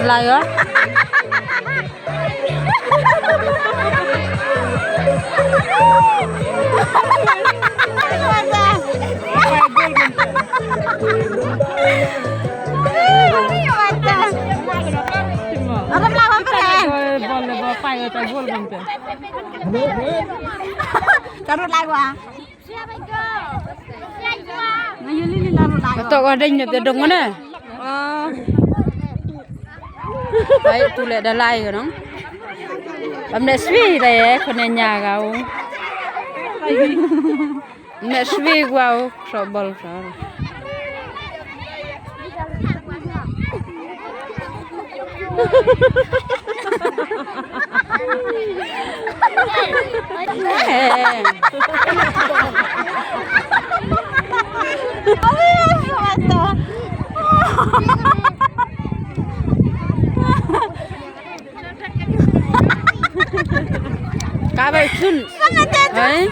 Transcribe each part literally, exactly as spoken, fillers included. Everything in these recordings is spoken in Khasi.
Lai ko. Aram lai ko pare. Bol le ba pai ko ta gol bam te. Karut lai ko. Nga ïa lili la ru lai. Ato ka deng ne te dong ne. Oh. Ai tu le da lai ka nong. Am ne swi da ye ko ne nya ga u. Ne swi gwa u so bol so. Ka bai chun. Ai.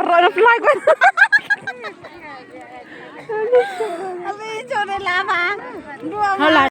Run fly ko. Abi chone lama. Dua. Hala.